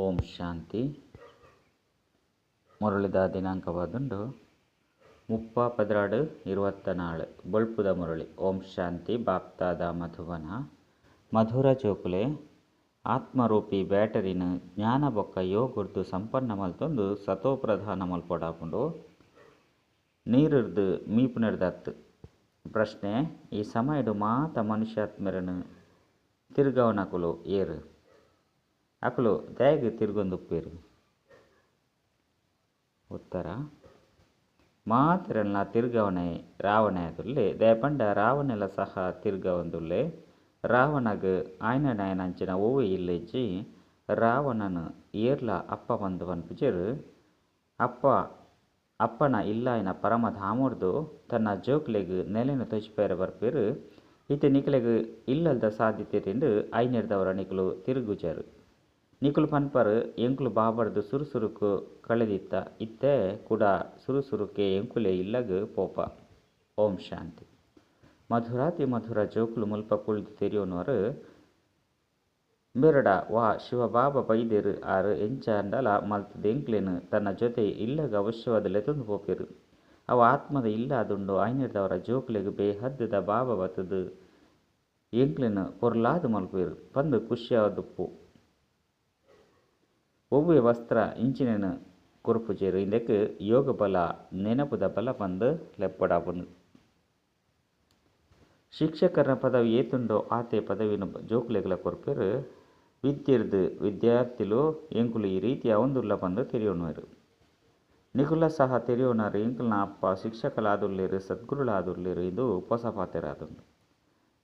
ಓಂ ಶಾಂತಿ. ಮುರಳಿದ ದಿನಾಂಕವಾದುಂಡು 30/12/24. ಬೊಳ್ಪುದ ಮುರಳಿ. ಓಂ ಶಾಂತಿ. ಬಾಪ್ತಾದ ಮಧುಬನ. ಮಧುರ ಜೋಕುಲೆ ಆತ್ಮರೂಪಿ ಬ್ಯಾಟರಿನ ಜ್ಞಾನ ಬೊಕ್ಕ ಯೋಗರ್ದು ಸಂಪನ್ನ ಮಲ್ತೊಂದು ಸತೋ ಪ್ರಧಾನ ಮಲ್ಪೊಡಾಪುಂಡು. ನೀರುರ್ದು ಮೀಪುನೆರ್ದತ್. ಪ್ರಶ್ನೆ: ಈ ಸಮಯಡು ಮಾತ ಮನುಷ್ಯಾತ್ಮರನು ತಿರ್ಗವನಕುಲು ಏರು? ಅಕುಲು ದಾಯೆಗ್ ತಿರ್ಗೊಂದುಪ್ಪೆರು? ಉತ್ತರ: ಮಾತೆರೆನ್ಲ ತಿರ್ಗವನೆ ರಾವಣೆ ಆದುಲ್ಲೆ. ದಾಯೆಪಂಡ ರಾವಣೆಲ ಸಹ ತಿರ್ಗವೊಂದುಲ್ಲೆ. ರಾವಣಗ್ ಆಯನಡಾಯನಂಚಿನ ಒವ್ವೆ ಇಲ್ಲ್ ಇಜ್ಜಿ. ರಾವಣನ್ ಏರ್ಲ ಅಪ್ಪ ಪಂದ್ ಪನ್ಪುಜೆರ್. ಅಪ್ಪ ಅಪ್ಪನ ಇಲ್ಲಾಯಿನ ಪರಮಧಾಮೊಡ್ದು ತನ್ನ ಜೋಕ್ಲೆಗ್ ನೆಲೆನ್ ತೋಜಿಪಾಯೆರೆ ಬರ್ಪೆರ್. ಇತ್ತೆ ನಿಕಲೆಗ್ ಇಲ್ಲಲ್ದ ಸಾದಿ ತೆರಿಂಡ್. ಐನೆರ್ದವರ ನಿಕುಲು ತಿರುಗುಜರ್. ನಿಕುಲು ಪನ್ಪರ್ ಎಂಕುಲು ಬಾಬಾರ್ದು ಸುರು ಸುರುಕು ಕಳೆದಿತ್ತ, ಇತ್ತೆ ಕುಡ ಸುರು ಸುರುಕೆ ಎಂಕುಲೆ ಇಲ್ಲಗ್ ಪೋಪ. ಓಂ ಶಾಂತಿ. ಮಧುರಾತಿ ಮಧುರ ಜೋಕುಲು ಮುಲ್ಪ ಕುಲ್ದು ತೆರಿಯೊನುವರು. ಬೇರಡ ವಾ ಶಿವಬಾಬಾ ಬೈದೆರ್. ಆರ್ ಎಂಚಾಂಡಲ ಮಲ್ತುದು ಎಂಕ್ಲೆನ್ ತನ್ನ ಜೊತೆ ಇಲ್ಲಗ್ ಅವಶ್ಯವಾದ್ ಲೆತೊಂದು ಪೋಪೆರ್. ಅವು ಆತ್ಮದ ಇಲ್ಲ ಆದುಂಡು. ಐನೆರ್ದವರ ಜೋಕ್ಲೆಗ್ ಬೇಹದ್ದ ಬಾಬಾ ಬತ್ತುದು ಎಂಕ್ಲೆನ್ ಪೊರ್ಲಾದ್ ಮಲ್ಪುವೆರ್ ಪಂದ್ ಖುಷಿಯಾದುಪ್ಪು. ಒವ್ವೆ ವಸ್ತ್ರ ಇಂಚಿನೆನ್ ಕೊರ್ಪುಜೆರ್. ಇಂದೆಕ್ ಯೋಗ ಬಲ ನೆನಪುದ ಬಲ ಪಂದ್ ಲೆಪ್ಪಡಾಪುಂಡು. ಶಿಕ್ಷಕರ್ನ ಪದವಿ ಏತುಂಡೋ ಆತೆ ಪದವಿನ್ ಜೋಕುಲೆಗ್ಲ ಕೊರ್ಪೆರ್. ವಿದ್ಯೆರ್ದ್ ವಿದ್ಯಾರ್ಥಿಲು ಎಂಕುಲು ಈ ರೀತಿ ಆವೊಂದುಲ್ಲ ಪಂದ್ ತೆರಿಯೊನುವೆರ್. ನಿಕುಲ ಸಹ ತೆರಿಯೊನರ್ ಎಂಕಲ್ನ ಅಪ್ಪ ಶಿಕ್ಷಕಲಾದುಲ್ಲೆರ್, ಸದ್ಗುರುಲಾದುಲ್ಲೆರ್. ಇಂದು ಪೊಸ ಪಾತೆರ ಆದುಂಡು.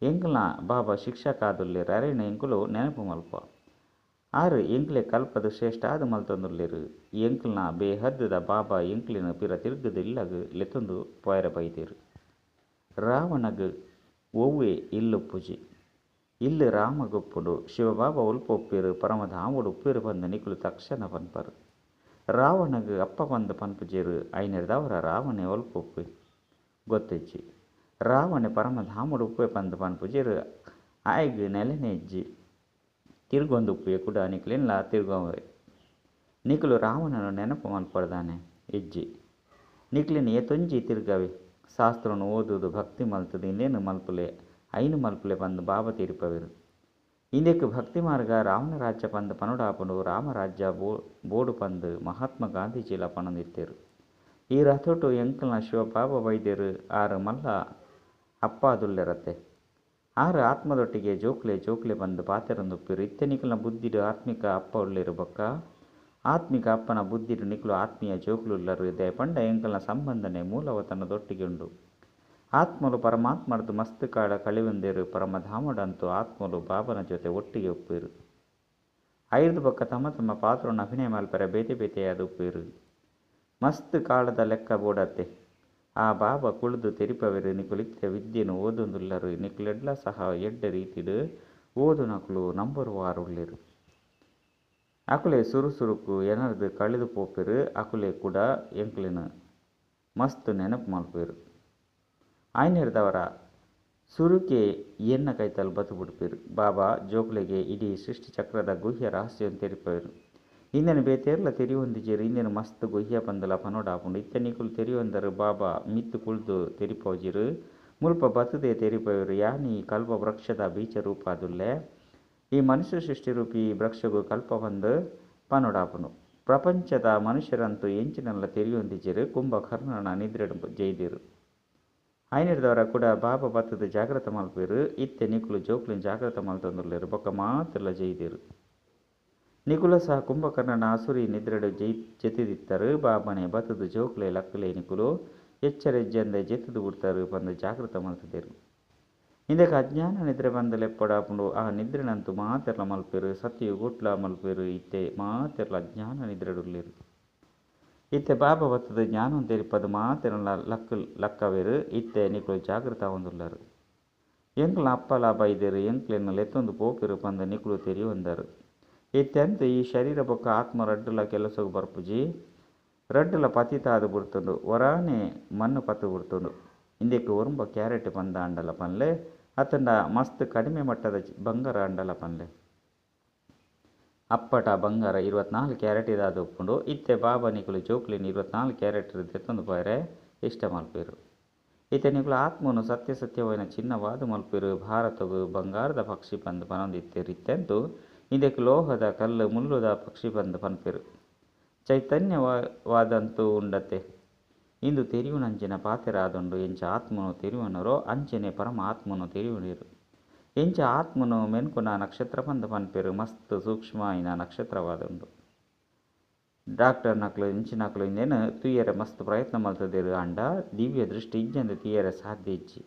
ಎಂಕಲ್ನ ಬಾಬಾ ಶಿಕ್ಷಕ ಆದುಲ್ಲೆರ್. ಅರೆನ್ ಎಂಕುಲು ನೆನಪು ಮಲ್ಪ. ಆರ್ ಎಂಕ್ಲೆ ಕಲ್ಪದ ಶ್ರೇಷ್ಠ ಆದ್ ಮಲ್ತೊಂದುಲ್ಲೆರ್. ಎಂಕಲ್ನ ಬೇಹದ್ದ ಬಾಬಾ ಎಂಕ್ಲೆನ್ ಪಿರ ತಿರ್ಗದ ಇಲ್ಲಗ್ ಲೆತೊಂದು ಪೋಯೆರೆ ಬೈದೆರ್. ರಾವಣಗ್ ಒವ್ವೆ ಇಲ್ಲುಪ್ಪುಜಿ. ಇಲ್ಲು ರಾಮಗ್ ಉಪ್ಪುಂಡು. ಶಿವಬಾಬಾ ಒಲ್ಪ ಉಪ್ಪೆರ್? ಪರಮಧಾಮೊಡು ಉಪ್ಪೆರ್ ಪಂದ್ ನಿಕುಲು ತಕ್ಷಣ ಪನ್ಪರ್. ರಾವಣಗ್ ಅಪ್ಪ ಪಂದ್ ಪನ್ಪುಜೆರ್. ಐನೆರ್ದವರ ರಾವಣೆ ಒಲ್ಪ ಉಪ್ಪೆ ಗೊತ್ತಿಜ್ಜಿ. ರಾವಣೆ ಪರಮಧಾಮೊಡು ಉಪ್ಪೆ ಪಂದ್ ಪನ್ಪುಜೆರ್. ಆಯಗ್ ನೆಲೆನೇ ಇಜ್ಜಿ. ತಿರ್ಗೊಂದುಪ್ಪುವೆ ಕುಡ ನಿಕ್ಲೆನ್ಲ ತಿರ್ಗವೆ. ನಿಕುಲು ರಾವಣನ ನೆನಪು ಮಲ್ಪರ್ದಾನೆ? ಇಜ್ಜಿ. ನಿಕ್ಲೆನ್ ಏತೊಂಜಿ ತಿರ್ಗವೆ. ಶಾಸ್ತ್ರನು ಓದುದು ಭಕ್ತಿ ಮಲ್ತುದು ಇಂದೇನು ಮಲ್ಪುಲೆ ಐನು ಮಲ್ಪುಲೆ ಪಂದ್ ಬಾಬಾ ತೆರಿಪವೆರ್. ಇಂದೆಕ್ ಭಕ್ತಿ ಮಾರ್ಗ ರಾವಣ ರಾಜ್ಯ ಪಂದ್ ಪನೊಡಾಪುಂಡು. ರಾಮರಾಜ್ಯ ಬೋಡು ಪಂದ್ ಮಹಾತ್ಮ ಗಾಂಧೀಜಿಲ ಪನೊಂದಿತ್ತೆರ್. ಈ ರಥೊಟು ಎಂಕಲ್ನ ಶಿವಬಾಬಾ ಬೈದೆರ್. ಆರ್ ಮಲ್ಲ ಅಪ್ಪಾದುಲ್ಲೆರತೆ. ಆರ್ ಆತ್ಮದೊಟ್ಟಿಗೆ ಜೋಕ್ಲೆ ಜೋಕ್ಲೆ ಪಂದ್ ಪಾತೆರೊಂದುಪ್ಪೆರ್. ಇತ್ತೆ ನಿಕಲ್ನ ಬುದ್ಧಿಡ್ ಆತ್ಮಿಕ ಅಪ್ಪ ಉಲ್ಲೆರ್ ಬೊಕ್ಕ ಆತ್ಮಿಕ ಅಪ್ಪನ ಬುದ್ಧಿಡ್ ನಿಕುಲು ಆತ್ಮೀಯ ಜೋಕುಲುಲ್ಲರ್. ದಾಯೆಪಂಡ ಎಂಕಲ್ನ ಸಂಬಂಧನೆ ಮೂಲವತನದೊಟ್ಟಿಗೆ ಉಂಡು. ಆತ್ಮಲು ಪರಮಾತ್ಮರ್ದ್ ಮಸ್ತ್ ಕಾಲ ಕಳೆಯೊಂದೆರ್. ಪರಮಧಾಮಡಂತೂ ಆತ್ಮಲು ಬಾಬನ ಜೊತೆ ಒಟ್ಟಿಗೆ ಉಪ್ಪೆರ್. ಐರ್ದ್ ಬೊಕ್ಕ ತಮ್ಮ ತಮ್ಮ ಪಾತ್ರನ್ ಅಭಿನಯ ಮಲ್ಪರೆ ಬೇತೆ ಬೇತೆಯಾದ್ ಉಪ್ಪೆರ್. ಮಸ್ತ್ ಕಾಲದ ಲೆಕ್ಕ ಬೋಡತ್ತೆ. ಆ ಬಾಬಾ ಕುಲ್ದು ತೆರಿಪವೆರ್ ನಿಕುಲಿತ್ತೆ ವಿದ್ಯೆನ್ ಓದೊಂದುಲ್ಲರ್. ನಿಕುಲೆಡ್ಲ ಸಹ ಎಡ್ಡೆ ರೀತಿಡ್ ಓದುನಕುಲು ನಂಬರ್ ವಾರ್ ಉಲ್ಲೆರ್. ಅಕುಲೆ ಸುರು ಸುರುಕು ಎನರ್ದ್ ಕಳೆದು ಪೋಪೆರ್. ಅಕುಲೆ ಕೂಡ ಎಂಕ್ಲೆನ್ ಮಸ್ತ್ ನೆನಪು ಮಲ್ಪುವೆರ್. ಐನೆರ್ದವರ ಸುರುಕೆ ಎನ್ನ ಕೈತಲ್ ಬತ್ತು ಬುಡ್ಪೆರ್. ಬಾಬಾ ಜೋಕ್ಲೆಗ್ ಇಡೀ ಸೃಷ್ಟಿ ಚಕ್ರದ ಗುಹ್ಯ ರಹಸ್ಯನ್ ತೆರಿಪವೆರ್. ಇಂದೆನ್ ಬೇತೇರ್ಲ ತೆರಿಯೊಂದಿಜೆರ್. ಇಂದೆನ್ ಮಸ್ತ್ ಗುಹ್ಯ ಪಂದಲ ಪನೊಡಾಪುಂಡು. ಇತ್ತೆ ನಿಕುಲು ತೆರಿಯೊಂದರ್ ಬಾಬಾ ಮಿತ್ತ್ ಕುಲ್ದು ತೆರಿಪಾವುಜೆರ್. ಮುಲ್ಪ ಬತ್ತುದೇ ತೆರಿಪಾವೆರ್. ಯಾನ್ ಈ ಕಲ್ಪ ವೃಕ್ಷದ ಬೀಜ ರೂಪ ಆದುಲ್ಲೆ. ಈ ಮನುಷ್ಯ ಸೃಷ್ಟಿ ರೂಪಿ ವೃಕ್ಷಗ್ ಕಲ್ಪ ಪಂದ್ ಪನೊಡಾಪುಂಡು. ಪ್ರಪಂಚದ ಮನುಷ್ಯರಂತೂ ಎಂಚಿನಲ ತೆರಿಯೊಂದಿಜೆರ್. ಕುಂಭಕರ್ಣನ ನಿದ್ರೆಡ್ ಜೈದೆರ್. ಐನೆರ್ದವರ ಕೂಡ ಬಾಬಾ ಬತ್ತುದು ಜಾಗ್ರತ ಮಲ್ಪುವೆರ್. ಇತ್ತೆ ನಿಕುಲು ಜೋಕ್ಲೆನ್ ಜಾಗ್ರತ ಮಲ್ತೊಂದುಲ್ಲೆರ್ ಬೊಕ್ಕ ಮಾತೆರ್ಲ ಜೈದೆರ್. ನಿಕುಲ ಸಹ ಕುಂಭಕರ್ಣನ ಅಸುರಿ ನಿದ್ರೆಡ್ ಜೆತ್ತಿದಿತ್ತರ್. ಬಾಬಾನೆ ಬತ್ತುದು ಜೋಕ್ಲೆ ಲಕ್ಕುಲೆ ನಿಕುಲು ಎಚ್ಚರ ಇಜ್ಜಂದೆ ಜೆತ್ತುದು ಬುಡ್ತರ್ ಪಂದ್ ಜಾಗ್ರತ ಮಲ್ತುದೆರ್. ಇಂದೆಕ್ ಅಜ್ಞಾನ ನಿದ್ರೆ ಪಂದ್ ಲೆಪ್ಪಡಾಪುಂಡು. ಆ ನಿದ್ರೆನಂತೂ ಮಾತೆರ್ಲ ಮಲ್ಪುವೆರ್. ಸತ್ಯಯುಗೊಟ್ಲ ಮಲ್ಪುವೆರ್. ಇತ್ತೆ ಮಾತೆರ್ಲ ಅಜ್ಞಾನ ನಿದ್ರೆಡುಲ್ಲೆರ್. ಇತ್ತೆ ಬಾಬಾ ಬತ್ತುದು ಜ್ಞಾನನ್ ತೆರಿಪದು ಮಾತೆರ್ಲ ಲಕ್ಕವೆರ್. ಇತ್ತೆ ನಿಕುಲು ಜಾಗೃತ ಆವೊಂದುಲ್ಲರ್. ಎಂಕಲ್ನ ಅಪ್ಪಲ ಬೈದೆರ್ ಎಂಕ್ಲೆನ್ ಲೆತೊಂದು ಪೋಪೆರ್ ಪಂದ್ ನಿಕುಲು ತೆರಿಯೊಂದರ್. ಇತ್ತೆ ಅಂತೂ ಈ ಶರೀರ ಬೊಕ್ಕ ಆತ್ಮ ರಡ್ಡುಲ ಕೆಲಸಗ್ ಬರ್ಪುಜಿ. ರಡ್ಡುಲ ಪತಿತ ಆದ್ ಬುಡ್ತುಂಡು. ಒರಾನೆ ಮಣ್ಣು ಪತ್ತು ಬುಡ್ತುಂಡು. ಇಂದೆಕ್ ಒರುಂಬ ಕ್ಯಾರೆಟ್ ಪಂದ್ ಆಂಡಲ ಪನ್ಲೆ ಅತ್ತುಂಡ ಮಸ್ತ್ ಕಡಿಮೆ ಮಟ್ಟದ ಬಂಗಾರ ಆಂಡಲ ಪನ್ಲೆ. ಅಪ್ಪಟ ಬಂಗಾರ 24 ಕ್ಯಾರೆಟ್ ಇದಾದ ಉಪ್ಪುಂಡು. ಇತ್ತೆ ಬಾಬಾ ನಿಕುಲು ಜೋಕುಲಿನ 24 ಕ್ಯಾರೆಟ್ ದೆತ್ತೊಂದು ಪೋಯರೆ ಇಷ್ಟ ಮಲ್ಪೆರು. ಇತ್ತೆ ನಿಕುಲು ಆತ್ಮನು ಸತ್ಯ ಸತ್ಯವಾಯಿನ ಚಿನ್ನವಾದ ಮಲ್ಪೆರು. ಭಾರತಗು ಬಂಗಾರದ ಪಕ್ಷಿ ಪಂದ್ ಪನೊಂದಿತ್ತೆರು. ಇತ್ತೆಂತು ಇದಕ್ಕೆ ಲೋಹದ ಕಲ್ಲು ಮುಳ್ಳುದ ಪಕ್ಷಿ ಪಂದ್ ಪನ್ಪೆರು. ಚೈತನ್ಯವಾದಂತೂ ಉಂಡತೆ ಇಂದು ತೆರಿಯುನಂಚಿನ ಪಾತೆರಾದುಂಡು. ಎಂಚ ಆತ್ಮನು ತೆರಿಯುವನರೋ ಅಂಚನೆ ಪರಮಾತ್ಮನು ತೆರಿಯುನಿರು. ಎಂಚ ಆತ್ಮನು ಮೆನ್ಕುನ ನಕ್ಷತ್ರ ಪಂದ್ ಪನ್ಪೆರು. ಮಸ್ತ್ ಸೂಕ್ಷ್ಮ ನಕ್ಷತ್ರವಾದುಂಡು. ಡಾಕ್ಟರ್ ನಕ್ಲು ಇಂಚಿನಕ್ಲು ಇಂದೇನು ತುಯ್ಯರೆ ಮಸ್ತ್ ಪ್ರಯತ್ನ ಮಲ್ತದೆರು. ಆಂಡ ದಿವ್ಯ ದೃಷ್ಟಿ ಇಜ್ಜಂದೆ ತುಯ್ಯರೆ ಸಾಧ್ಯ ಇಜ್ಜಿ.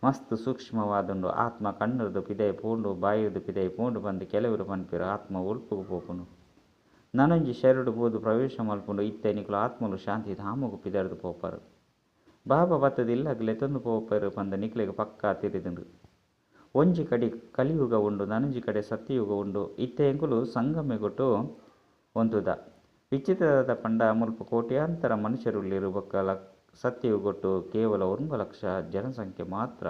ಮಸ್ತ್ ಸೂಕ್ಷ್ಮವಾದುಂಡು. ಆತ್ಮ ಕಣ್ಣುರ್ದು ಪಿದೈ ಪೋಂಡು ಬಾಯಿರ್ದು ಪಿದೈ ಪೋಂಡು ಪಂದ್ ಕೆಲವರು ಪನ್ಪೆರು. ಆತ್ಮ ಒಲ್ಪುಗು ಪೋಪುಂಡು ನನೊಂಜಿ ಶರೀರಡು ಪೋದು ಪ್ರವೇಶ ಮಲ್ಪುಂಡು. ಇತ್ತೆ ನಿಕುಲು ಆತ್ಮಲು ಶಾಂತಿ ಧಾಮಗು ಪಿದರ್ದು ಪೋಪರು. ಬಾಬಾ ಬತ್ತದ ಇಲ್ಲಗ್ ಲೆತ್ತೊಂದು ಪೋಪೆರು ಪಂದ್ ನಿಕ್ಲೆಗ್ ಪಕ್ಕಾ ತೆರಿದುಂಡು. ಒಂಜಿ ಕಡೆ ಕಲಿಯುಗ ಉಂಡು, ನನೊಂಜಿ ಕಡೆ ಸತ್ಯಯುಗ ಉಂಡು. ಇತ್ತೆ ಎಂಕುಲು ಸಂಗಮೆಗೊಟ್ಟು ಒಂತುದ ವಿಚಿತ್ರದ ಪಂಡ ಮುಲ್ಪ ಕೋಟ್ಯಾಂತರ ಮನುಷ್ಯರುಳ್ಳಿರು. ಬೊಕ್ಕ ಸತ್ಯಯುಗೊಟ್ಟು ಕೇವಲ 9 ಲಕ್ಷ ಜನಸಂಖ್ಯೆ ಮಾತ್ರ.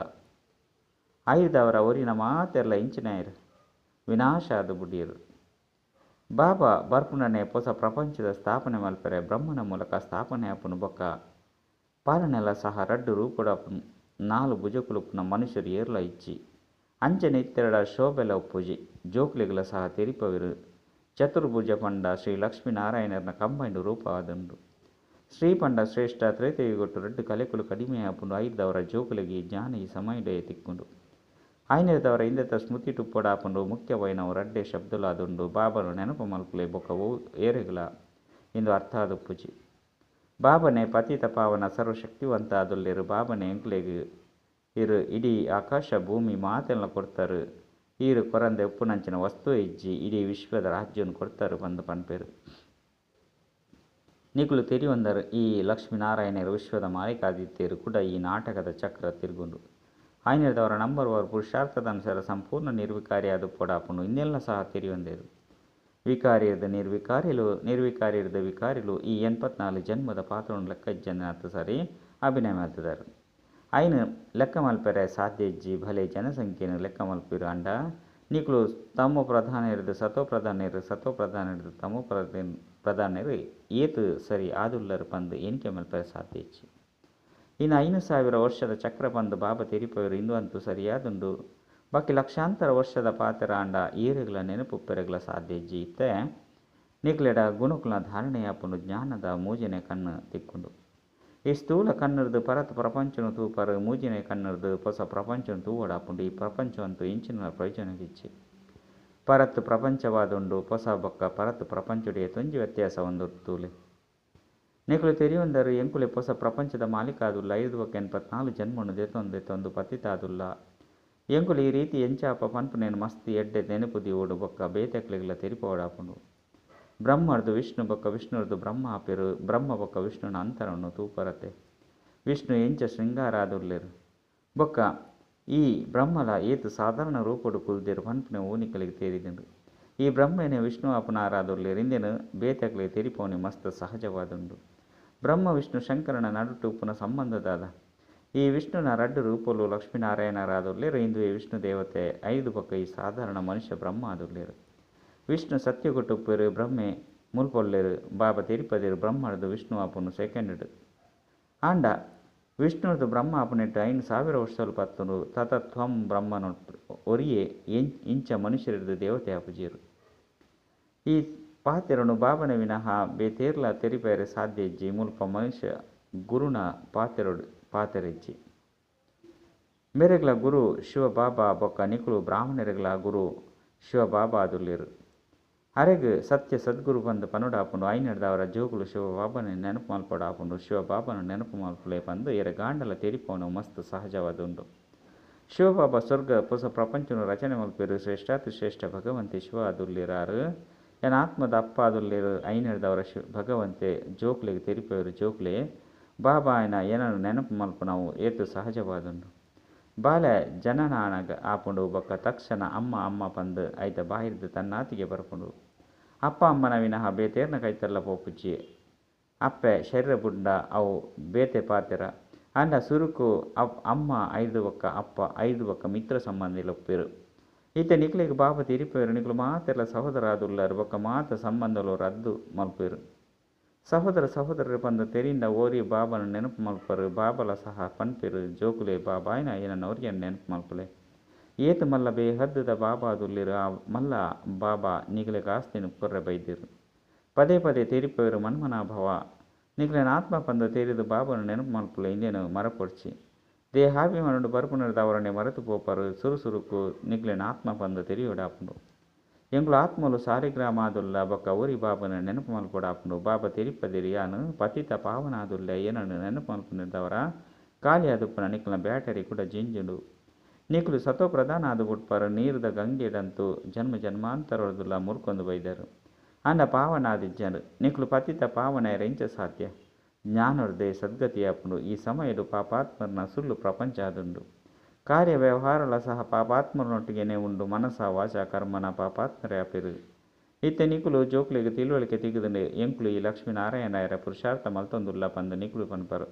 ಆಯುಧವರ ಒರಿನ ಮಾತೆರ್ಲ ಇಂಚಿನಾಯರು ವಿನಾಶ ಆದ ಬುಡಿಯರು. ಬಾಬಾ ಬರ್ಪುಣನೆ ಹೊಸ ಪ್ರಪಂಚದ ಸ್ಥಾಪನೆ ಮಲ್ಪೆರೆ ಬ್ರಹ್ಮನ ಮೂಲಕ ಸ್ಥಾಪನೆ ಆಪುನು. ಬೊಕ್ಕ ಪಾಲನೆಲ ಸಹ ರಡ್ಡು ರೂಪುಡಾಪುನು. 4 ಭುಜಕುಲುಪ್ಪುನ ಮನುಷ್ಯರು ಏರ್ಲ ಇಜ್ಜಿ. ಅಂಚನೆ ಇತ್ತೆರಡ ಶೋಭೆಲ ಉಪ್ಪುಜಿ. ಜೋಕ್ಲೆಗ್ಲ ಸಹ ತೆರಿಪವಿರು. ಚತುರ್ಭುಜ ಪಂಡ ಶ್ರೀ ಲಕ್ಷ್ಮೀನಾರಾಯಣನ ಕಂಬೈಂಡ್ ರೂಪ ಆದುಂಡು. ಶ್ರೀ ಪಂಡ ಶ್ರೇಷ್ಠ. ತ್ರೇತಯುಗೊಟ್ಟು ರಡ್ಡು ಕಲೆಕುಲು ಕಡಿಮೆ ಆಪುಂಡು. ಐದವರ ಜೋಕುಲೆಗೆ ಜ್ಞಾನ ಈ ಸಮಯಡೇ ತಿಕ್ಕುಂಡು. ಐನದವರ ಇಂದೆತ ಸ್ಮೃತಿ ಟುಪ್ಪೊಡಾಪುಂಡು. ಮುಖ್ಯವಾಯಿನವು ರಡ್ಡೆ ಶಬ್ದಲಾದುಂಡು. ಬಾಬನು ನೆನಪು ಮಲ್ಪುಲೆ ಬೊಕ್ಕ ಏರೆಗ್ಲ ಇಂದು ಅರ್ಥ ಆದುಪ್ಪುಜಿ. ಬಾಬನೆ ಪತಿತ ಪಾವನ ಸರ್ವಶಕ್ತಿವಂತ ಆದುಲ್ಲೆರು. ಬಾಬನೆ ಎಂಕ್ಲೆಗ್ ಇರು ಇಡೀ ಆಕಾಶ ಭೂಮಿ ಮಾತೆಲ್ಲ ಕೊಡ್ತಾರೆ. ಈರು ಕೊರಂದೆ ಉಪ್ಪುನಂಚಿನ ವಸ್ತು ಇಜ್ಜಿ. ಇಡೀ ವಿಶ್ವದ ರಾಜ್ಯವನ್ನು ಕೊಡ್ತಾರೆ ಪಂದ್ ಪನ್ಪೆರು. ನಿಕುಲು ತೆರಿಯೊಂದರು ಈ ಲಕ್ಷ್ಮೀನಾರಾಯಣರು ವಿಶ್ವದ ಮಾಲೀಕಾದಿತ್ಯರು ಕೂಡ ಈ ನಾಟಕದ ಚಕ್ರ ತಿರುಗುಂಡು. ಆಯ್ನದವರ ನಂಬರ್ ವಾರ್ ಪುರುಷಾರ್ಥದ ಅನುಸಾರ ಸಂಪೂರ್ಣ ನಿರ್ವಿಕಾರಿಯಾದ ಪೊಡಾಪುಂಡು. ಇನ್ನೆಲ್ಲ ಸಹ ತೆರಿಯೊಂದೇರು. ವಿಕಾರಿಯದ ನಿರ್ವಿಕಾರಿಲು, ನಿರ್ವಿಕಾರಿಯದ ವಿಕಾರಿಲು ಈ 84 ಜನ್ಮದ ಪಾತ್ರವನ್ನು ಲೆಕ್ಕ ಇಜ್ಜಂದೆ ಸರಿ ಅಭಿನಯ ಮಾಡ್ತಿದ್ದಾರೆ. ಐನು ಲೆಕ್ಕ ಮಲ್ಪೆರೆ ಸಾಧ್ಯ ಇಜ್ಜಿ. ಭಲೆ ಜನಸಂಖ್ಯೆಯನ್ನು ಲೆಕ್ಕ ಮಲ್ಪಿರು. ಅಂಡ ನಿಕುಲು ತಮ್ಮ ಪ್ರಧಾನರು ಸತೋ ಪ್ರಧಾನರು ಸತೋ ಪ್ರಧಾನರು ತಮ್ಮ ಪ್ರಧಾನರು ಏತು ಸರಿ ಆದುಲ್ಲರು ಪಂದು ಎಣಿಕೆ ಮಲ್ಪೆರೆ ಸಾಧ್ಯ ಇಜ್ಜಿ. ಇನ್ನು 5000 ವರ್ಷದ ಚಕ್ರ ಪಂದು ಬಾಬಾ ತೆರಿಪವರು. ಇಂದು ಅಂತೂ ಸರಿಯಾದುಂಡು. ಬಾಕಿ ಲಕ್ಷಾಂತರ ವರ್ಷದ ಪಾತ್ರ ಅಂಡ ಏರುಗಳ ನೆನಪುಪ್ಪೆರೆಗಳ ಸಾಧ್ಯ ಇಜ್ಜಿ. ಇತ್ತೆ ನಿಕ್ಲೆಡ ಗುಣಕುಲ ಧಾರಣೆಯಾಪುಂಡು. ಜ್ಞಾನದ ಮೂಜನೆ ಕಣ್ಣು ತಿಕ್ಕೊಂಡು. ಈ ಸ್ಥೂಲ ಕಣ್ಣರ್ದು ಪರತ್ ಪ್ರಪಂಚನು ತೂಪರು. ಮೂಜಿನೆ ಕಣ್ಣರ್ದು ಹೊಸ ಪ್ರಪಂಚನು ತೂವಡಾಪುಂಡು. ಈ ಪ್ರಪಂಚ ಅಂತೂ ಇಂಚಿನ ಪ್ರಯೋಜನಗಿಚ್ಚಿ. ಪರತ್ ಪ್ರಪಂಚವಾದುಂಡು. ಹೊಸ ಬೊಕ್ಕ ಪರತ್ ಪ್ರಪಂಚುಡಿಯ ತೊಂಜಿ ವ್ಯತ್ಯಾಸ ಒಂದು ತೂಲೆ. ನಿಕುಲು ತೆರಿಯೊಂದರು ಎಂಕುಲೆ ಹೊಸ ಪ್ರಪಂಚದ ಮಾಲೀಕಾದುಲ್ಲ. 5 84 ಜನ್ಮನು ದೆತ್ತೊಂದು ದೆತ್ತೊಂದು ಪತಿತಾದುಲ್ಲ. ಎಂಕುಲು ಈ ರೀತಿ ಎಂಚಾಪ ಪನ್ಪುನೇನು ಮಸ್ತ್ ಎಡ್ಡೆ ನೆನಪು ದಿವೋಡು. ಬೊಕ್ಕ ಬೇತೆಕ್ಲೆಗ್ಲ ತೆರಿಪೋಡಾಪುಂಡು. ಬ್ರಹ್ಮರ್ದು ವಿಷ್ಣು ಬೊಕ್ಕ ವಿಷ್ಣುರ್ದು ಬ್ರಹ್ಮ ಆಪೆರು. ಬ್ರಹ್ಮ ಬೊಕ್ಕ ವಿಷ್ಣುನ ಅಂತರವನ್ನು ತೂಪರತೆ. ವಿಷ್ಣು ಎಂಚ ಶೃಂಗಾರಾದುಲ್ಲೆರು. ಬೊಕ್ಕ ಈ ಬ್ರಹ್ಮಲ ಏತು ಸಾಧಾರಣ ರೂಪಡು ಕುಲ್ದೆರು ಪನ್ಪುನೆ ಓನಿಕಲಿಗೆ ತೇರಿದುಂಡು. ಈ ಬ್ರಹ್ಮನೇ ವಿಷ್ಣು ಆಪುನಾರಾದುಲ್ಲೆರು. ಇಂದೇನು ಬೇತೆಕ್ಲೆಗ್ ತೆರಿಪೋನಿ ಮಸ್ತ್ ಸಹಜವಾದುಂಡು. ಬ್ರಹ್ಮ ವಿಷ್ಣು ಶಂಕರನ ನಡುಟು ಉಪ್ಪುನ ಸಂಬಂಧದಾದ ಈ ವಿಷ್ಣುನ ರಡ್ಡು ರೂಪಲು ಲಕ್ಷ್ಮೀನಾರಾಯಣರಾದುಲ್ಲೆರು. ಇಂದುವೆ ವಿಷ್ಣು ದೇವತೆ. 5 ಬೊಕ್ಕ ಈ ಸಾಧಾರಣ ಮನುಷ್ಯ ಬ್ರಹ್ಮ ಆದುಲ್ಲೆರು. ವಿಷ್ಣು ಸತ್ಯಗೊಟ್ಟುಪ್ಪೆರು. ಬ್ರಹ್ಮೆ ಮುಲ್ಪೊಲ್ಲೆರು. ಬಾಬಾ ತಿರುಪದಿರು ಬ್ರಹ್ಮರ್ದು ವಿಷ್ಣು ಆಪುನು ಸೆಕೆಂಡ್. ಆಂಡ ವಿಷ್ಣುರ್ದು ಬ್ರಹ್ಮ ಆಪುನೆಟ್ಟು 5000 ವರ್ಷಲು ಪತ್ತುಂಡು. ತತತ್ವಂ ಬ್ರಹ್ಮನು ಒರಿಯೇ ಇಂಚ ಮನುಷ್ಯರದು ದೇವತೆ ಆಪುಜೀರು. ಈ ಪಾತೆರನು ಬಾಬನ ವಿನಃ ಬೇತೇರ್ಲ ತೆರಿಪೇರೆ ಸಾಧ್ಯ ಇಜ್ಜಿ. ಮುಲ್ಪ ಮನುಷ್ಯ ಗುರುನ ಪಾತೆರಡು ಪಾತೆರಿಜ್ಜಿ. ಮೇರೆಗ್ಲ ಗುರು ಶಿವ ಬಾಬಾ ಬೊಕ್ಕ ನಿಕುಲು ಬ್ರಾಹ್ಮಣರೆಗ್ಲ ಗುರು ಶಿವ ಬಾಬಾ ಆದುಲ್ಲೆರು. ಅರೆಗ್ ಸತ್ಯ ಸದ್ಗುರು ಬಂದು ಪನುಡಾಪುಂಡು. ಐನರ್ದವರ ಜೋಕುಲು ಶಿವಬಾಬನ ನೆನಪು ಮಲ್ಪಡಾಪುಂಡು. ಶಿವಬಾಬನ ನೆನಪು ಮಲ್ಪುಲೆ ಪಂದು ಎರೆ ಗಾಂಡಲ ತೆರಿಪೋನು ಮಸ್ತ್ ಸಹಜವಾದುಂಡು. ಶಿವಬಾಬಾ ಸ್ವರ್ಗ ಹೊಸ ಪ್ರಪಂಚನು ರಚನೆ ಮಲ್ಪೆರು. ಶ್ರೇಷ್ಠಾತಿ ಶ್ರೇಷ್ಠ ಭಗವಂತೆ ಶಿವ ಆದುಲ್ಲೆರಾರು. ಎನ ಆತ್ಮದ ಅಪ್ಪ ಆದುಲ್ಲೆರು. ಐನರ್ದವರ ಶಿವ ಭಗವಂತೆ ಜೋಕ್ಲೆಗ್ ತೆರಿಪೆರು. ಜೋಕ್ಲೆ ಬಾಬಾ ಆಯನ ಏನನ್ನು ನೆನಪು ಮಲ್ಪುನವು ಏತು ಸಹಜವಾದುಂಡು. ಬಾಲೆ ಜನನಾನಗ ಆಪುಂಡು. ಬೊಕ್ಕ ತಕ್ಷಣ ಅಮ್ಮ ಅಮ್ಮ ಪಂದು ಐತ ಬಾಯಿರ್ದು ತನ್ನಾತಿಗೆ ಬರ್ಪುಂಡು. ಅಪ್ಪ ಅಮ್ಮನ ವಿನಃ ಬೇತೇರ್ನ ಕೈತಲ್ಲ ಪೋಪುಜ್ಜಿ. ಅಪ್ಪೆ ಶರೀರ ಬುಡ್ಡ ಅವು ಬೇತೆ ಪಾತೆರ. ಅಂಡ ಸುರುಕು ಅಮ್ಮ 5 ಬೊಕ್ಕ ಅಪ್ಪ 5 ಬೊಕ್ಕ ಮಿತ್ರ ಸಂಬಂಧಿಲೊಪ್ಪೆರು. ಇತ್ತೆ ನಿಕ್ಲೆಗ್ ಬಾಬಾ ತೆರಿಪೇರು ನಿಕ್ಲು ಮಾತೆರ್ಲ ಸಹೋದರ ಆದುಲ್ಲರ್ ಬೊಕ್ಕ ಮಾತ ಸಂಬಂಧಲು ರದ್ದು ಮಲ್ಪೇರು. ಸಹೋದರ ಸಹೋದರರು ಪಂದ್ ತೆರಿಂಡ ಓರಿ ಬಾಬನ ನೆನಪು ಮಲ್ಪರು ಬಾಬಲ ಸಹ ಪನ್ಪೆರು ಜೋಕುಲೆ ಬಾಬಾಯಿನ ಏನನ್ನ ಒರಿಯನ್ ನೆನಪು ಮಲ್ಪಲೆ. ಏತ್ ಮಲ್ಲ ಬೇಹದ್ದುದ ಬಾಬಾ ಆದುಲ್ಲೆರ್ ಆ ಮಲ್ಲ ಬಾಬಾ ನಿಕ್ಲೆಗ್ ಆಸ್ತಿನ್ ಕೊರ್ರೆ ಬೈದೆರ್. ಪದೇ ಪದೇ ತೆರಿಪೇರು ಮನ್ಮನಾಭವ ನಿಕ್ಲೆನ ಆತ್ಮ ಪಂದ್ ತೆರಿದು ಬಾಬನ ನೆನಪು ಮಲ್ಪಲೆ ಇಂದೇನು ಮರಪೊಡ್ಚಿ. ದೇಹಾಭಿಮಾನಡು ಬರ್ಪುನರ್ದಾವರಣೆ ಮರೆತು ಪೋಪರು ಸುರು ಸುರುಕು ನಿಕ್ಲೆನ ಆತ್ಮ ಪಂದ್ ತೆರಿಯೊಡಾಪುಂಡು. ಎಂಕುಲು ಆತ್ಮಲು ಸಾಲಿಗ್ರಾಮ ಆದುಲ್ಲ ಬೊಕ್ಕ ಒರಿ ಬಾಬನ ನೆನಪು ಮಲ್ಪೊಡಾಪುಂಡು. ಬಾಬಾ ತೆರಿಪದಿರಿ ಯಾನು ಪತಿತ ಪಾವನ ಆದುಲ್ಲೆ ಏನನ್ನು ನೆನಪು ಮಲ್ಪುನರ್ದಾವರ ಖಾಲಿ ಆದುಪ್ಪುನ ನಿಕ್ಲೆನ ಬ್ಯಾಟರಿ ಕೂಡ ಜಿಂಜುಂಡು. ನಿಕ್ಲು ಸತೋ ಪ್ರಧಾನ ಆದು ಬುಡ್ಪರ್ ನೀರ್ದ ಗಂಗೆಡಂತೂ ಜನ್ಮ ಜನ್ಮಾಂತರೊರ್ದುಲ ಮುರ್ಕೊಂದು ಬೈದರು. ಆಂಡ ಪಾವನ ಆದಿಜ್ಜಂಡ್ ನಿಕ್ಲು ಪತಿತ ಪಾವನ ಎಂಚ ಸಾಧ್ಯ. ಜ್ಞಾನೊರ್ದೆ ಸದ್ಗತಿ ಆಪುಂಡು. ಈ ಸಮಯಡು ಪಾಪಾತ್ಮರನ ಸುಳ್ಳು ಪ್ರಪಂಚ ಆದುಂಡು. ಕಾರ್ಯ ವ್ಯವಹಾರಲ ಸಹ ಪಾಪಾತ್ಮರನೊಟ್ಟಿಗೆನೆ ಉಂಡು. ಮನಸ ವಾಚ ಕರ್ಮನ ಪಾಪಾತ್ಮರೇ ಆಪೆರು. ಇತ್ತೆ ನಿಕುಲು ಜೋಕ್ಲೆಗ್ ತಿಳುವಳಿಕೆ ತಿಕ್ಕುದುಂಡು ಎಂಕುಲು ಈ ಲಕ್ಷ್ಮೀನಾರಾಯಣರ ಪುರುಷಾರ್ಥ ಮಲ್ತೊಂದುಲ್ಲ ಪಂದ್ ನಿಕುಲು ಪನ್ಪರು.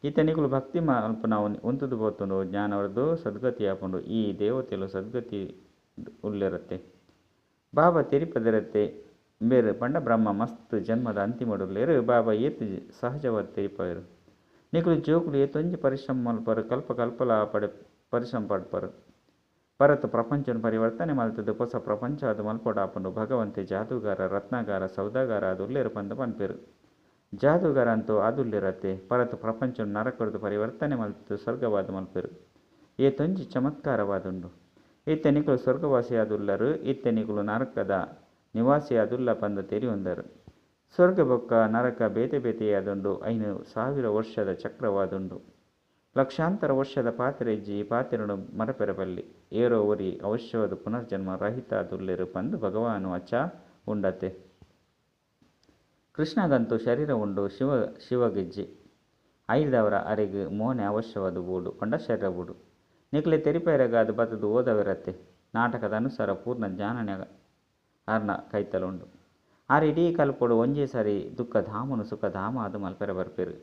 ಇತ್ತೆ ನಿಕುಲು ಭಕ್ತಿ ಮಲ್ಪುನ ಉಂತುದು ಪೋತುಂಡು. ಜ್ಞಾನೊರ್ದು ಸದ್ಗತಿ ಆಪುಂಡು. ಈ ದೇವತೆಲು ಸದ್ಗತಿ ಉಲ್ಲೆರತ್ತೆ ಬಾಬಾ ತೆರಿಪದಿರತ್ತೆ ಬೇರು ಪಂಡ ಬ್ರಹ್ಮ ಮಸ್ತ್ ಜನ್ಮದ ಅಂತಿಮಡುಲ್ಲೇರು ಬಾಬಾ ಏತ್ ಸಹಜವಾದ ತೆರಿಪವರು. ನಿಕುಲು ಜೋಕುಲು ಏತೊಂಜಿ ಪರಿಶ್ರಮ ಮಲ್ಪರು ಕಲ್ಪ ಕಲ್ಪಲ ಪಡೆ ಪರಿಶ್ರಮ ಪಡ್ಪರು. ಪರತ್ ಪ್ರಪಂಚನ ಪರಿವರ್ತನೆ ಮಲ್ತದು ಹೊಸ ಪ್ರಪಂಚ ಅದು ಮಲ್ಪೊಡಾಪುಂಡು. ಭಗವಂತೆ ಜಾದೂಗಾರ ರತ್ನಗಾರ ಸೌದಾಗಾರ ಆದುಲ್ಲೇರು ಪಂದ್ ಪನ್ಪೆರು. ಜಾದೂಗಾರ ಅಂತೂ ಆದುಲ್ಲೇರತ್ತೆ ಪರತ್ ಪ್ರಪಂಚನ ನರಕರ್ದು ಪರಿವರ್ತನೆ ಮಲ್ತದು ಸ್ವರ್ಗವಾದ ಮಲ್ಪೆರು. ಏತೊಂಜಿ ಚಮತ್ಕಾರವಾದುಂಡು. ಇತ್ತೆ ನಿಕುಲು ಸ್ವರ್ಗವಾಸಿ ಆದುಲ್ಲರು ಇತ್ತೆ ನಿಕುಲು ನರಕದ ನಿವಾಸಿ ಆದುಲ್ಲ ಪಂದ್ ತೆರಿಯೊಂದರು. ಸ್ವರ್ಗ ಬೊಕ್ಕ ನರಕ ಬೇತೆ ಬೇತೆಯಾದುಂಡು. 5000 ವರ್ಷದ ಚಕ್ರವಾದುಂಡು. ಲಕ್ಷಾಂತರ ವರ್ಷದ ಪಾತ್ರೆ ಇಜ್ಜಿ. ಈ ಪಾತ್ರೆನು ಮರಪೆರ ಬಲ್ಲಿ. ಏರೋ ಒರಿ ಅವಶ್ಯವಾದ ಪುನರ್ಜನ್ಮ ರಹಿತ ಆದುಲ್ಲೆರು ಪಂದ್ ಭಗವಾನ್ ವಾಚ ಉಂಡತೆ. ಕೃಷ್ಣಗಂತೂ ಶರೀರ ಉಂಡು ಶಿವಗಿಜ್ಜಿ. ಐದವರ ಅರೆಗ್ ಮೋನೆ ಅವಶ್ಯವಾದ ಬೋಡು ಪಂಡ ಶರೀರ ಬೋಡು. ನಿಕ್ಲೆ ತೆರಿಪೈರಗಾದ ಬತ್ತದು ಓದವಿರತ್ತೆ. ನಾಟಕದ ಅನುಸಾರ ಪೂರ್ಣ ಜ್ಞಾನ ಅರ್ನ ಕೈತಲುಂಡು. ಆರ್ ಇಡೀ ಕಲ್ಪೊಡು ಒಂಜೇ ಸಾರಿ ದುಃಖ ಧಾಮನು ಸುಖ ಧಾಮ ಅದು ಮಲ್ಪೆರ ಬರ್ಪೆರು.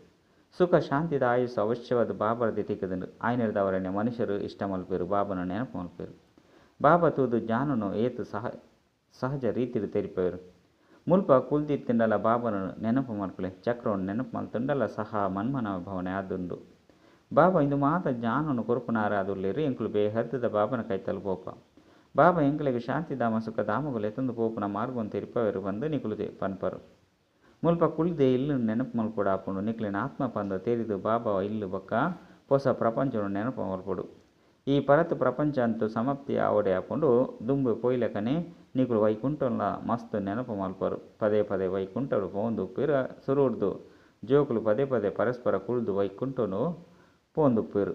ಸುಖ ಶಾಂತಿದ ಆಯುಸ್ಸು ಅವಶ್ಯವಾದ ಬಾಬರ್ದಿ ತಿಕ್ಕುದುಂಡು. ಆಯ್ನೆರ್ದವರನೆ ಮನುಷ್ಯರು ಇಷ್ಟ ಮಲ್ಪೆರು ಬಾಬನ ನೆನಪು ಮಲ್ಪೆರು. ಬಾಬಾ ತೂದು ಜ್ಞಾನನು ಏತು ಸಹಜ ರೀತಿಡು ತೆರಿಪೆರು. ಮುಲ್ಪ ಕುಲ್ದಿತ್ತಿಂಡಲ ಬಾಬನ ನೆನಪು ಮಲ್ಪಲೆ ಚಕ್ರವನ್ನು ನೆನಪು ಮಲ್ತುಂಡಲ ಸಹ ಮನ್ಮನ ಭಾವನೆ ಆದುಂಡು. ಬಾಬಾ ಇಂದು ಮಾತ ಜ್ಞಾನನು ಕೊರುಪುನಾರ ಆದುಲ್ಲೇರು ಎಂಕುಲು ಬೇಹದ್ದುದ ಬಾಬನ ಕೈತಲು ಪೋಪ. ಬಾಬಾ ಎಂಕಲೆಗ್ ಶಾಂತಿಧಾಮ ಸುಖ ಧಾಮಗಳು ಎತ್ತೊಂದು ಪೋಪುನ ಮಾರ್ಗವನ್ನು ತೆರಿಪವೆರು ಪಂದ್ ನಿಕುಲು ಪನ್ಪರು. ಮುಲ್ಪ ಕುಲ್ದೆ ಇಲ್ಲು ನೆನಪು ಮಲ್ಪೊಡಾಪುಂಡು. ನಿಕ್ಲೆನ ಆತ್ಮ ಪಂದ್ ತೆರಿದು ಬಾಬಾ ಇಲ್ಲು ಬೊಕ್ಕ ಹೊಸ ಪ್ರಪಂಚವನ್ನು ನೆನಪು ಮಲ್ಪೊಡು. ಈ ಪರತ್ ಪ್ರಪಂಚ ಅಂತೂ ಸಮಾಪ್ತಿ ಆವಡೆ ಆಪುಂಡು. ದುಂಬು ಪೋಯ್ಲಕನೆ ನಿಕುಲು ವೈಕುಂಠಲ ಮಸ್ತ್ ನೆನಪು ಮಲ್ಪರು. ಪದೇ ಪದೇ ವೈಕುಂಠಡು ಪೋಂದುಪ್ಪೆರು. ಸುರುರ್ದು ಜೋಕುಲು ಪದೇ ಪದೇ ಪರಸ್ಪರ ಕುಲ್ದು ವೈಕುಂಠನು ಪೋಂದುಪ್ಪೆರು.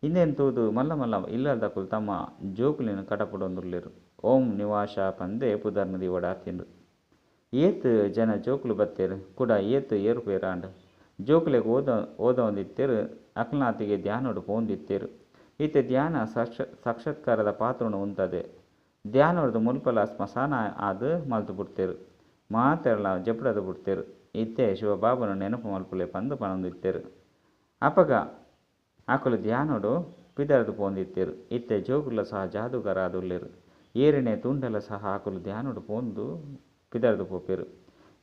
ಇಂದೇನು ತೂದು ಮಲ್ಲ ಮಲ್ಲ ಇಲ್ಲದಕುಲು ತಮ್ಮ ಜೋಕುಲಿನ ಕಡಪುಡೊಂದುಲ್ಲೆರು. ಓಂ ನಿವಾಸ ಪಂದೇ ಪುದರ್ನ ದಿವಡಾತಿಂಡು. ಏತ್ ಜನ ಜೋಕುಲು ಬತ್ತೇರು ಕೂಡ ಏತ್ ಏರುಪೇರಾಂಡ್. ಜೋಕುಲೆಗ್ ಓದೊಂದಿತ್ತೇರು ಅಕ್ಲನಾತಿಗೆ ಧ್ಯಾನೊಡು ಪೋಂದಿತ್ತೇರು. ಇತ್ತೆ ಧ್ಯಾನ ಸಾಕ್ಷಾತ್ಕಾರದ ಪಾತ್ರನು ಉಂತದೆ. ಧ್ಯಾನೊರ್ದು ಮುಲ್ಪಲ ಸ್ಮಶಾನ ಆದ್ ಮಲ್ತು ಬಿಡ್ತೇರು. ಮಾತೆರ್ಲ ಜಪುಡದು ಬಿಡ್ತೇರು. ಇತ್ತೆ ಶಿವಬಾಬನ ನೆನಪು ಮಲ್ಪುಲೆ ಪಂದ್ ಪನೊಂದಿತ್ತೇರು. ಅಪಗ ಅಕುಲು ಧ್ಯಾನೊಡು ಪಿದರ್ದು ಪೋಂದಿತ್ತೇರು. ಇತ್ತೆ ಜೋಕುಲ ಸಹ ಜಾದೂಗಾರ ಆದುಲ್ಲೆರು. ಏರಿನೇ ತೂಂಡಲ ಸಹ ಅಕುಲು ಧ್ಯಾನೊಡು ಪೋಂದು ಪಿದರ್ದು ಪೋಪೆರು.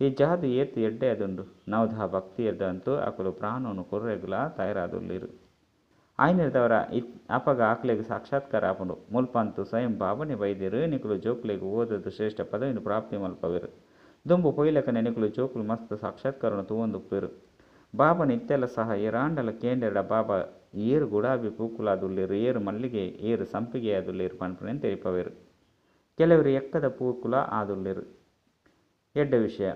ಈ ಜಾದು ಏತ್ ಎಡ್ಡೆ ಆದುಂಡು. ನವಧ ಭಕ್ತಿಯದಂತೂ ಅಕುಲು ಪ್ರಾಣವನ್ನು ಕೊರ್ರೆಗ್ಲ ತಯಾರಾದುಲ್ಲೆರು. ಆಯ್ನೆರ್ದವರ ಅಪಗ ಅಕ್ಲೆಗ್ ಸಾಕ್ಷಾತ್ಕಾರ ಆಪುಂಡು. ಮುಲ್ಪಂತು ಸ್ವಯಂ ಬಾಬನೆ ಬೈದೆರು ನಿಕುಲು ಜೋಕುಲೆಗ್ ಓದದು ಶ್ರೇಷ್ಠ ಪದವಿಯನ್ನು ಪ್ರಾಪ್ತಿ ಮಲ್ಪವೆರು. ದುಂಬು ಪೊಯ್ಲಕನೆ ನಿಕುಲು ಜೋಕುಲು ಮಸ್ತ್ ಸಾಕ್ಷಾತ್ಕಾರವನ್ನು ತೂವೊಂದುಪ್ಪೆರು. ಬಾಬನ ಇತ್ತೆಲ್ಲ ಸಹ ಏರಾಂಡಲ ಕೇಂದ್ರ ಬಾಬಾ ಏರು ಗುಲಾಬಿ ಪೂಕುಲಾದುಲ್ಲೆರು ಏರು ಮಲ್ಲಿಗೆ ಏರು ಸಂಪಿಗೆ ಆದುಲ್ಲೆರು ಪನ್ಪುನೆನ್ ತೆರಿಪವೆರು. ಕೆಲವರು ಎಕ್ಕದ ಪೂಕುಲ ಆದುಲ್ಲೆರು. ಎಡ್ಡೆ ವಿಷಯ.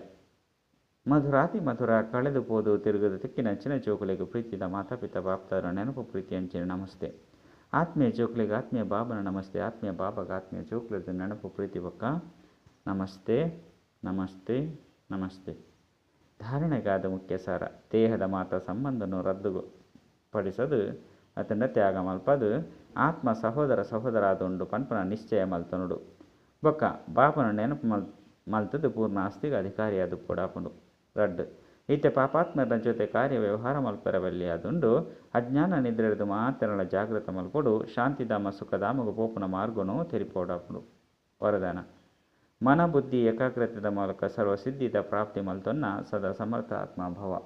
ಮಧುರಾತಿ ಮಧುರ ಕಳೆದು ಪೋದು ತಿರುಗದು ತಿಕ್ಕಿನಂಚಿನ ಜೋಕುಲೆಗ್ ಪ್ರೀತಿದ ಮಾತಾಪಿತ ಬಾಪ್ತಾರ ನೆನಪು ಪ್ರೀತಿ ಅಂಚಿನ ನಮಸ್ತೆ. ಆತ್ಮೀಯ ಜೋಕುಲೆಗ್ ಆತ್ಮೀಯ ಬಾಬನ ನಮಸ್ತೆ. ಆತ್ಮೀಯ ಬಾಬಾಗ ಆತ್ಮೀಯ ಜೋಕುಲೆದ ನೆನಪು ಪ್ರೀತಿ ಬೊಕ್ಕ ನಮಸ್ತೆ ನಮಸ್ತೆ ನಮಸ್ತೆ. ಧಾರಣೆಗಾದ ಮುಖ್ಯ ಸಾರ ದೇಹದ ಮಾತ ಸಂಬಂಧನು ರದ್ದುಪಡಿಸದು ಅತಂಡ ತ್ಯಾಗ ಮಲ್ಪದು ಆತ್ಮ ಸಹೋದರ ಸಹೋದರಾದುಂಡು ಪನ್ಪನ ನಿಶ್ಚಯ ಮಲ್ತನುಡು. ಬೊಕ್ಕ ಬಾಬನ ನೆನಪು ಮಲ್ತದು ಪೂರ್ಣ ಆಸ್ತಿಗೆ ಅಧಿಕಾರಿಯಾದ ಪೊಡಾಪುಂಡು. ರಡ್ಡ್ ಇತ್ತೆ ಪಾಪಾತ್ಮರ ಜೊತೆ ಕಾರ್ಯ ವ್ಯವಹಾರ ಮಲ್ಪೆರೆ ಬಲ್ಲಿ ಆದುಂಡು. ಅಜ್ಞಾನ ನಿದ್ರೆರ್ದ್ ಮಾತೆರ್ಲ ಜಾಗೃತ ಮಲ್ಪೊಡು. ಶಾಂತಿಧಾಮ ಸುಖಧಾಮಗ್ ಪೋಪುನ ಮಾರ್ಗನು ತೆರಿಪೋಡಾಪುಂಡು. ವರದಾನ ಮನ ಬುದ್ಧಿ ಏಕಾಗ್ರತೆದ ಮೂಲಕ ಸರ್ವಸಿದ್ಧಿದ ಪ್ರಾಪ್ತಿ ಮಲ್ತೊನ್ನ ಸದಾ ಸಮರ್ಥ ಆತ್ಮ ಭವ.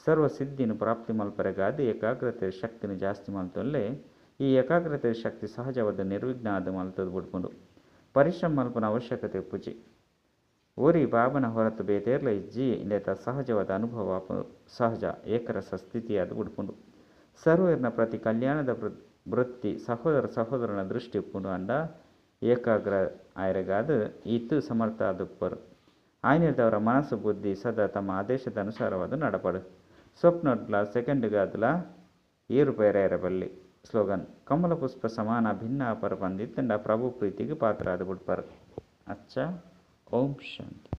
ಸರ್ವ ಸಿದ್ಧಿನ ಪ್ರಾಪ್ತಿ ಮಲ್ಪರೆಗಾದ್ ಏಕಾಗ್ರತೆ ಶಕ್ತಿನ ಜಾಸ್ತಿ ಮಲ್ತೊನ್ಲೆ. ಈ ಏಕಾಗ್ರತೆ ಶಕ್ತಿ ಸಹಜವಾದ ನಿರ್ವಿಘ್ನ ಆದ್ ಮಲ್ತೊದ್ ಬುಡ್ಪುಂಡು. ಪರಿಶ್ರಮ ಮಲ್ಪುನ ಅವಶ್ಯಕತೆ ಇಪ್ಪುಜಿ. ಒರಿ ಬಾಬನ ಹೊರತು ಬೇತೇರ್ಲ ಇಜ್ಜಿ ಇಂದೆತ ಸಹಜವಾದ ಅನುಭವ ಸಹಜ ಏಕರಸ ಸ್ಥಿತಿಯಾದ್ ಬುಡ್ಪುಂಡು. ಸರ್ವೇರ್ನ ಪ್ರತಿ ಕಲ್ಯಾಣದ ವೃತ್ತಿ ಸಹೋದರ ಸಹೋದರನ ದೃಷ್ಟಿ ಉಪ್ಪುಂಡು ಅಂಡ ಏಕಾಗ್ರ ಆಯರೆಗಾದ್ ಈತ್ ಸಮರ್ಥ ಆದುಪ್ಪರು. ಆಯ್ನಿರ್ದವರ ಮನಸ್ಸು ಬುದ್ಧಿ ಸದಾ ತಮ್ಮ ಆದೇಶದ ಅನುಸಾರವಾದ ನಡಪಡು. ಸ್ವಪ್ನಡ್ಲ ಸೆಕೆಂಡ್ಗಾದ್ಲ ಏರುಪೇರಾಯರ ಬಲ್ಲಿ. ಸ್ಲೋಗನ್ ಕಮಲ ಪುಷ್ಪ ಸಮಾನ ಭಿನ್ನ ಅಪರ ಪಂದಿತ್ತಂಡ ಪ್ರಭು ಪ್ರೀತಿಗೆ ಪಾತ್ರ ಆದ್ ಬಿಡ್ಪಾರ್. ಅಚ್ಚ ಓಂ ಶಾಂತಿ.